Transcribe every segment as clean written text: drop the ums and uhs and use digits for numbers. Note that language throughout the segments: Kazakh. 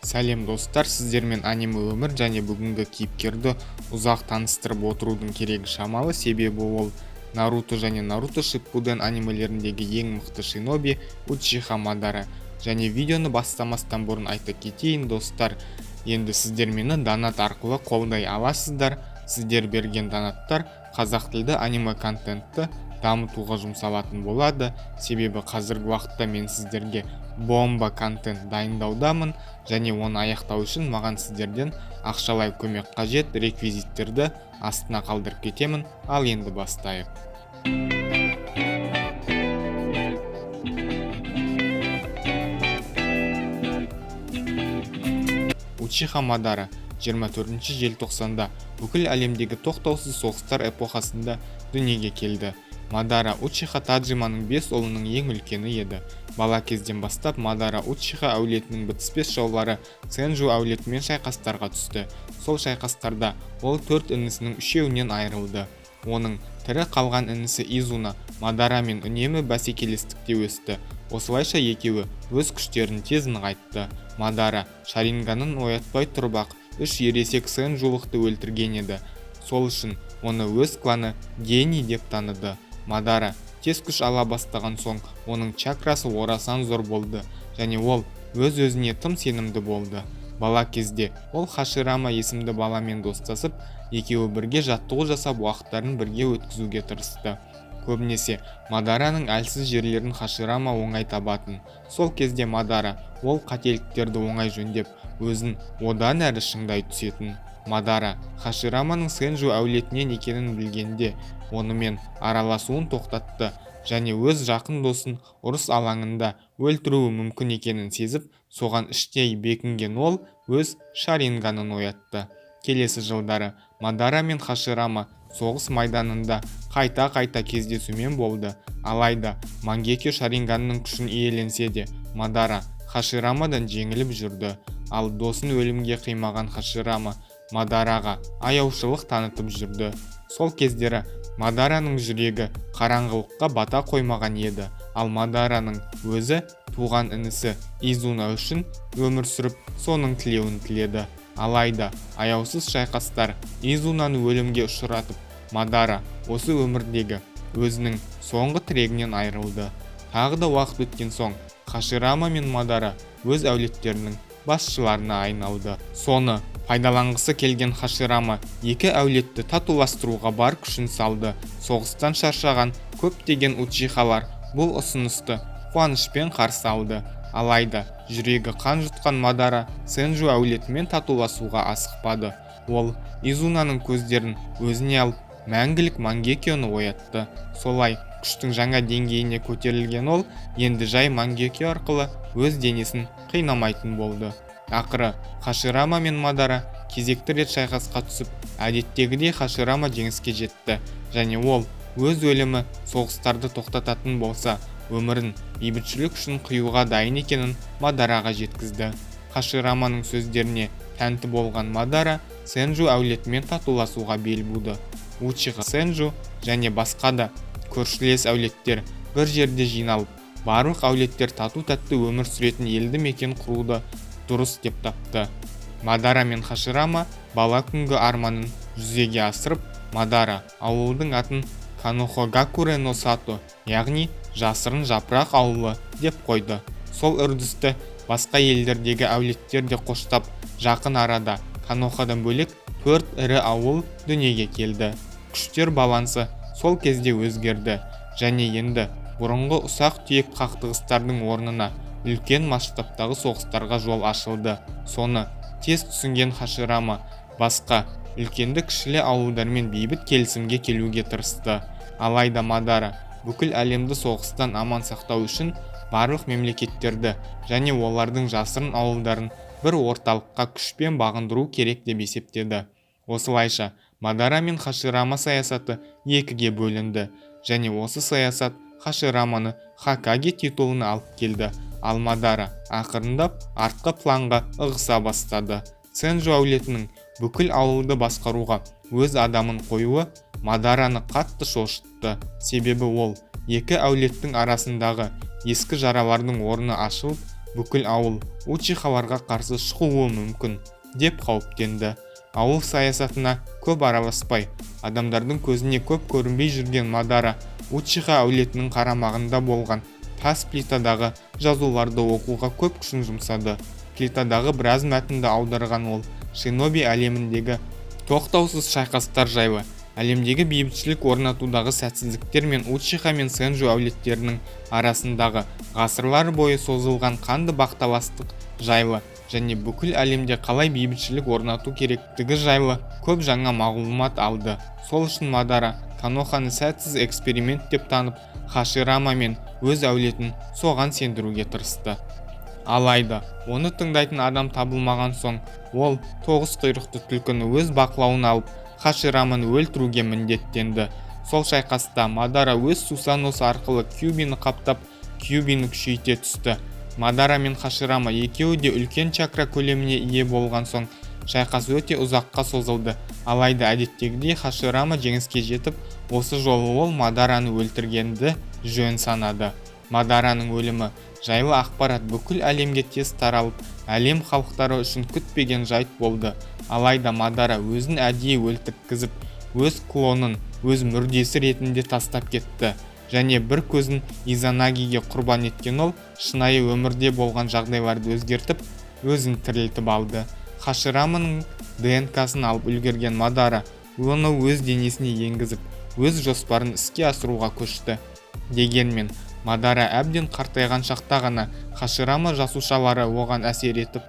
Сәлем, достар! Сіздермен Аниме Өмір. Және бүгінгі кейіпкерді ұзақ таныстырып отырудың керегі шамалы, себебі ол Наруто және Наруто Шиппуден анимелеріндегі ең мықты шиноби Учиха Мадара. Және видеоны бастамастан бұрын айта кетейін, достар, енді сіздер мені донат арқылы қолдай аласыздар. Сіздер берген донаттар қазақ тілді аниме контентті дамытуға жұмсалатын болады, себебі қазіргі уақытта мен сіздерге бомба контент дайындаудамын және оны аяқтау үшін маған сіздерден ақшалай көмек қажет. Реквизиттерді астына қалдырып кетемін. Ал енді бастайық. Учиха Мадара 24 желтоқсанда бүкіл әлемдегі тоқтаусыз соғыстар эпохасында дүниеге келді. Мадара Учиха Таджиманың бес ұлының ең үлкені еді. Бала кезден бастап Мадара Учиха әулетінің бітіспес жаулары Сенжу әулетімен шайқастарға түсті. Сол шайқастарда ол төрт інісінің үшеуінен айырылды. Оның тірі қалған інісі Изуна Мадарамен үнемі бәсекелестікте өсті. Осылайша екеуі өз күштерін тез нығайтты. Мадара шаринганын оятпай тұрып-ақ үш ересек сенжулықты өлтірген еді. Сол үшін оны өз кланы гений деп таныды. Мадара тез күш ала бастаған соң, оның чакрасы орасан зор болды және ол өз-өзіне тым сенімді болды. Бала кезде ол Хаширама есімді баламен достасып, екеуі бірге жаттығу жасап, уақыттарын бірге өткізуге тырысты. Көбінесе Мадараның әлсіз жерлерін Хаширама оңай табатын. Сол кезде Мадара ол қателіктерді оңай жөндеп, өзін одан әрі шыңдай түсетін. Мадара Хашираманың Сенжу әулетінен екенін білгенде, онымен араласуын тоқтатты және өз жақын досын ұрыс алаңында өлтіруі мүмкін екенін сезіп, соған іштей бекінген ол өз шаринганын оятты. Келесі жылдары Мадара мен Хаширама соғыс майданында қайта-қайта кездесумен болды. Алайда Мангекю шаринганның күшін иеленсе де, Мадара Хаширамадан жеңіліп жүрді. Ал досын өлімге қимаған Хаширама Мадараға аяушылық танытып жүрді. Сол кездері Мадараның жүрегі қараңғылыққа бата қоймаған еді. Ал Мадараның өзі туған інісі Изуна үшін өмір сүріп, соның тілеуін тіледі. Алайда аяусыз шайқастар Изунаны өлімге ұшыратып, Мадара осы өмірдегі өзінің соңғы тірегінен айырылды. Тағы да уақыт өткен соң Хаширама мен Мадара өз әулеттерінің басшыларына айналды. Соны пайдаланғысы келген Хаширама екі әулетті татуластыруға бар күшін салды. Соғыстан шаршаған көптеген учихалар бұл ұсынысты қуанышпен қарсы алды. Алайда жүрегі қан жұтқан Мадара Сенжу әулетімен татуласуға асықпады. Ол Изунаның көздерін өзіне алып, мәңгілік мангекионы оятты. Солай күштің жаңа деңгейіне көтерілген ол енді жай мангекио арқылы өз денесін қинамайтын болды. Ақыры Хаширама мен Мадара кезекті рет шайқасқа түсіп, әдеттегідей Хаширама жеңіске жетті және ол өз өлімі соғыстарды тоқтататын болса, өмірін бейбітшілік үшін қиюға дайын екенін Мадараға жеткізді. Хашираманың сөздеріне тәнті болған Мадара Сенжу әулетімен татуласуға бел буды. Учиха Сенжу және басқа да көршілес әулеттер бір жерде жиналып, барлық әулеттер тату-тәтті өмір сүретін елді мекен құруды дұрыс деп тапты. Мадара мен Хаширама бала күнгі арманын жүзеге асырып, Мадара ауылдың атын Конохагакуре но Сато, яғни жасырын жапырақ ауылы деп қойды. Сол үрдісті басқа елдердегі әулеттер де қоштап, жақын арада Конохадан бөлек төрт ірі ауыл дүниеге келді. Күштер балансы сол кезде өзгерді және енді бұрынғы ұсақ-түйек қақтығыстардың орнына үлкен масштабтағы соғыстарға жол ашылды. Соны тез түсінген Хаширама басқа үлкенді-кішілі ауылдармен бейбіт келісімге келуге тырысты. Алайда Мадара бүкіл әлемді соғыстан аман сақтау үшін барлық мемлекеттерді және олардың жасырын ауылдарын бір орталыққа күшпен бағындыру керек деп есептеді. Осылайша Мадара мен Хаширама саясаты екіге бөлінді және осы саясат Хашираманы Хокаге титулына алып келді, ал Мадара ақырындап артқы планға ығыса бастады. Сенжу әулетінің бүкіл ауылды басқаруға өз адамын қоюы Мадараны қатты шошытты, себебі ол екі әулеттің арасындағы ескі жаралардың орны ашылып, Бүкіл ауыл Учихаларға қарсы шығуы мүмкін деп қауіптенді. Ауыл саясатына көп араласпай, адамдардың көзіне көп көрінбей жүрген Мадара Учиха әулетінің қарамағында болған тас плитадағы жазуларды оқуға көп күшін жұмсады. Плитадағы біраз мәтінді аударған ол шиноби әлеміндегі тоқтаусыз шайқастар жайлы, әлемдегі бейбітшілік орнатудағы сәтсіздіктер мен Учиха мен Сенджу әулеттерінің арасындағы ғасырлар бойы созылған қанды бақталастық жайлы және бүкіл әлемде қалай бейбітшілік орнату керектігі жайлы көп жаңа мағлұмат алды. Сол үшін Мадара Коноханы сәтсіз эксперимент деп танып, Хаширама мен өз әулетін соған сендіруге тырысты. Алайда оны тыңдайтын адам табылмаған соң, ол тоғыз құйрықты түлкіні өз бақылауына алып, Хашираманы өлтіруге міндеттенді. Сол шайқаста Мадара өз Сусаносы арқылы Кюбині қаптап, Кюбині күшейте түсті. Мадара мен Хаширама екеуі де үлкен чакра көлеміне ие болған соң, шайқас өте ұзаққа созылды. Алайда әдеттегідей Хаширама жеңіске жетіп, осы жолы ол Мадараны өлтіргенді жөн санады. Мадараның өлімі жайлы ақпарат бүкіл әлемге тез таралып, әлем халықтары үшін күтпеген жайт болды. Алайда Мадара өзін әдейі өлтірткізіп, өз клонын өз мүрдесі ретінде тастап кетті және бір көзін Изанагиге құрбан еткен ол шынайы өмірде болған жағдайларды өзгертіп, өзін тірілтіп алды. Хашираманың ДНК-сын алып үлгерген Мадара оны өз денесіне енгізіп, өз жоспарын іске асыруға көшті. Дегенмен Мадара әбден қартайған шақта ғана Хаширама жасушалары оған әсер етіп,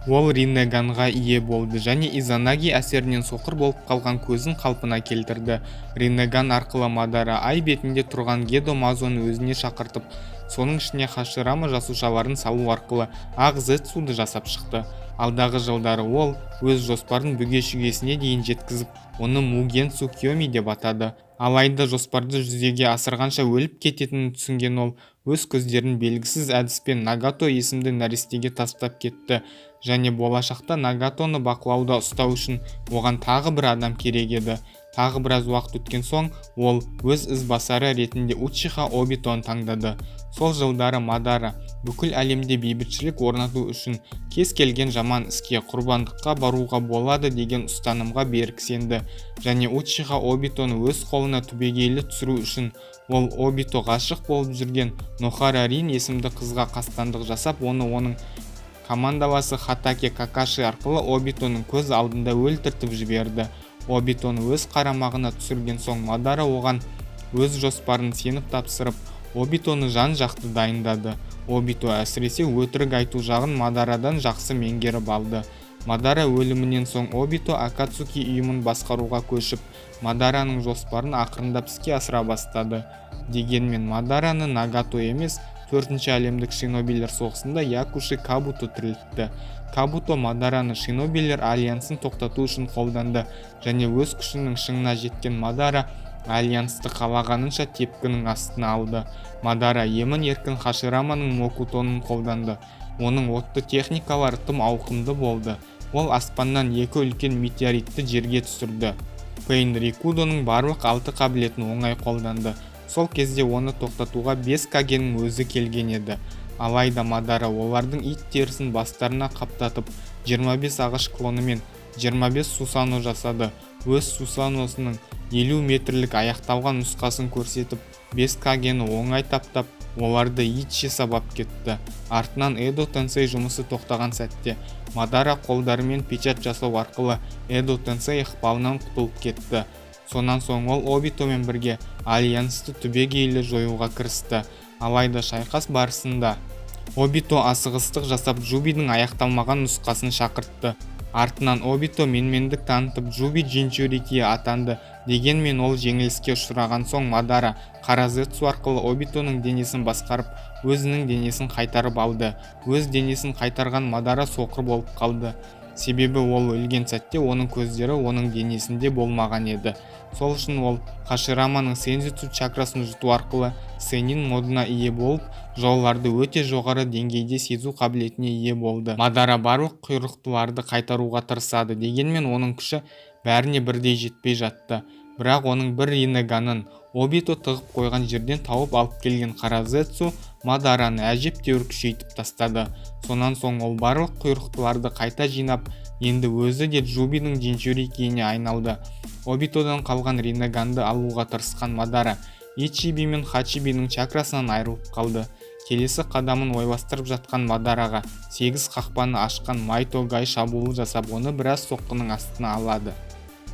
ол Риннеганға ие болды және Изанаги әсерінен соқыр болып қалған көзін қалпына келтірді. Риннеган арқылы Мадара ай бетінде тұрған Гедо Мазоны өзіне шақыртып, соның ішіне Хаширама жасушаларын салу арқылы ақ зетсуды жасап шықты. Алдағы жылдары ол өз жоспарын бүге-шүгесіне дейін жеткізіп, оны Муген Цукиоми деп атады. Алайда жоспарды жүзеге асырғанша өліп кететінін түсінген ол өз көздерін белгісіз әдіспен Нагато есімді нәрестеге тастап кетті және болашақта Нагатоны бақылауда ұстау үшін оған тағы бір адам керек еді. Тағы біраз уақыт өткен соң, ол өз ізбасары ретінде Учиха Обитоны таңдады. Сол жылдары Мадара бүкіл әлемде бейбітшілік орнату үшін кез келген жаман іске құрбандыққа баруға болады деген ұстанымға берік сенді және Учиха Обитоны өз қолына түбегейлі түсіру үшін ол Обито ғашық болып жүрген Нохара Рин есімді қызға қастандық жасап, оны оның командаласы Хатаке Какаши арқылы Обитоның көз алдында өлтіртіп жіберді. Обитоны өз қарамағына түсірген соң, Мадара оған өз жоспарын сеніп тапсырып, Обитоны жан-жақты дайындады. Обито әсіресе өтірік айту жағын Мадарадан жақсы меңгеріп алды. Мадара өлімінен соң Обито Акацуки ұйымын басқаруға көшіп, Мадараның жоспарын ақырындап іске асыра бастады. Дегенмен Мадараны Нагато емес, төртінші әлемдік шинобилер соғысында Якуши Кабуто тірілтті. Кабуто Мадараны шинобилер альянсын тоқтату үшін қолданды және өз күшінің шыңына жеткен Мадара альянсты қалағанынша тепкінің астына алды. Мадара емін-еркін Хашираманың мокутонын қолданды. Оның отты техникалары тым ауқымды болды. Ол аспаннан екі үлкен метеоритті жерге түсірді. Пейн Рикудоның барлық алты қабілетін оңай қолданды. Сол кезде оны тоқтатуға бес Кагенің өзі келген еді. Алайда Мадара олардың ит терісін бастарына қаптатып, 25 ағаш клонымен 25 Сусано жасады. Өз Сусаносының 50 метрлік аяқталған нұсқасын көрсетіп, бес Кагені оңай таптап, оларды итше сабап кетті. Артынан Эдо Тенсей жұмысы тоқтаған сәтте Мадара қолдарымен печать жасау арқылы Эдо Тенсей ықпалынан құтылып кетті. Сонан соң ол Обитомен бірге альянсты түбегейлі жоюға кірісті. Алайда шайқас барысында Обито асығыстық жасап, Джубидің аяқталмаған нұсқасын шақыртты. Артынан Обито менмендік танытып, Джуби джинчурики атанды. Дегенмен ол жеңіліске ұшыраған соң, Мадара қара зетсу арқылы Обитоның денесін басқарып, өзінің денесін қайтарып алды. Өз денесін қайтарған Мадара соқыр болып қалды, себебі ол өлген сәтте оның көздері оның денесінде болмаған еді. Сол үшін ол Хашираманың сензюцу чакрасын жұту арқылы сенин модына ие болып, жауларды өте жоғары деңгейде сезу қабілетіне ие болды. Мадара барлық құйрықтыларды қайтаруға тырысады. Дегенмен оның күші бәріне бірдей жетпей жатты. Бірақ оның бір риннеганын Обито тығып қойған жерден тауып алып келген қара зетсу Мадараны өлтіруге жетті. Мадараны әжептәуір күшейтіп тастады. Сонан соң ол барлық құйрықтыларды қайта жинап, енді өзі де Джубидің джинчурикиіне айналды. Обитодан қалған Риннеганды алуға тырысқан Мадара Ичиби мен Хачибидің чакрасынан айырылып қалды. Келесі қадамын ойластырып жатқан Мадараға сегіз қақпаны ашқан Майто Гай шабуыл жасап, оны біраз соққының астына алады.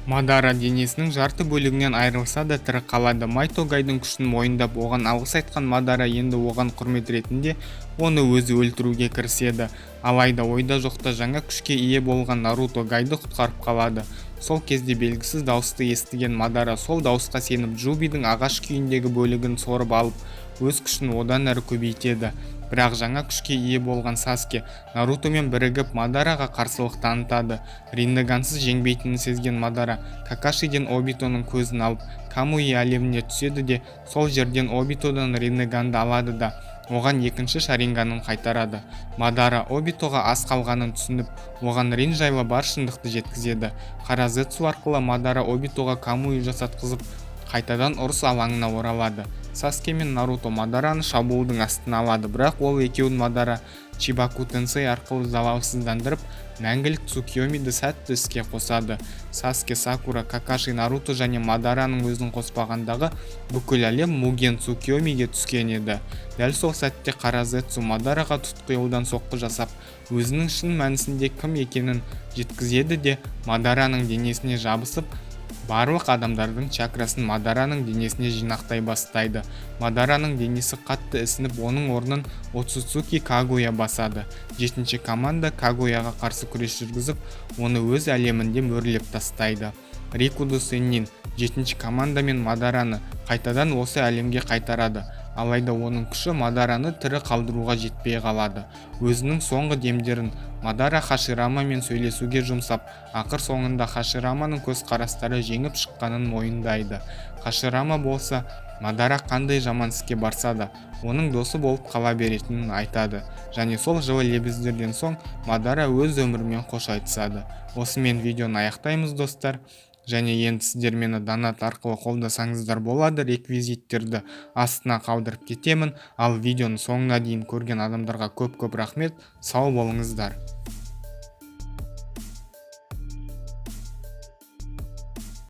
Мадара денесінің жарты бөлігінен айырылса да, тірі қалады. Майто Гайдың күшін мойындап, оған алғыс айтқан Мадара енді оған құрмет ретінде оны өзі өлтіруге кіріседі. Алайда ойда жоқта жаңа күшке ие болған Наруто Гайды құтқарып қалады. Сол кезде белгісіз дауысты естіген Мадара сол дауысқа сеніп, Джубидің ағаш күйіндегі бөлігін сорып алып, өз күшін одан әрі көбейтеді. Бірақ жаңа күшке ие болған Саске Нарутомен бірігіп, Мадараға қарсылық танытады. Риннегансыз жеңбейтінін сезген Мадара Какашиден Обитоның көзін алып, Камуи әлеміне түседі де, сол жерден Обитодан Риннеганды алады да, оған екінші шаринганын қайтарады. Мадара Обитоға аз қалғанын түсініп, оған Рин жайлы бар шындықты жеткізеді. Қара Зетсу арқылы Мадара Обитоға Камуи жасатқызып, қайтадан ұрыс алаңына оралады. Саске мен Наруто Мадараны шабуылдың астына алады, бірақ ол екеуін Мадара Чибаку Тенсей арқылы залалсыздандырып, мәңгілік Цукиомиді сәтті іске қосады. Саске, Сакура, Какаши, Наруто және Мадараның өзін қоспағандағы бүкіл әлем Муген Цукиомиге түскен еді. Дәл сол сәтте қара Зетсу Мадараға тұтқиылдан соққы жасап, өзінің шын мәнісінде кім екенін жеткізеді де, Мадараның денесіне жабысып, барлық адамдардың чакрасын Мадараның денесіне жинақтай бастайды. Мадараның денесі қатты ісініп, оның орнын Оцуцуки Кагуя басады. Жетінші команда Кагуяға қарсы күрес жүргізіп, оны өз әлемінде мөрлеп тастайды. Рикудо Сеннин жетінші команда мен Мадараны қайтадан осы әлемге қайтарады. Алайда оның күші Мадараны тірі қалдыруға жетпей қалады. Өзінің соңғы демдерін Мадара Хаширамамен сөйлесуге жұмсап, ақыр соңында Хашираманың көзқарастары жеңіп шыққанын мойындайды. Хаширама болса, Мадара қандай жаман іске барса да, оның досы болып қала беретінін айтады және сол жылы лебіздерден соң Мадара өз өмірімен қош айтысады. Осымен видеоны аяқтаймыз, достар. Және енді сіздер мені донат арқылы қолдасаңыздар болады, реквизиттерді астына қалдырып кетемін. Ал видеоны соңына дейін көрген адамдарға көп көп рахмет, сау болыңыздар.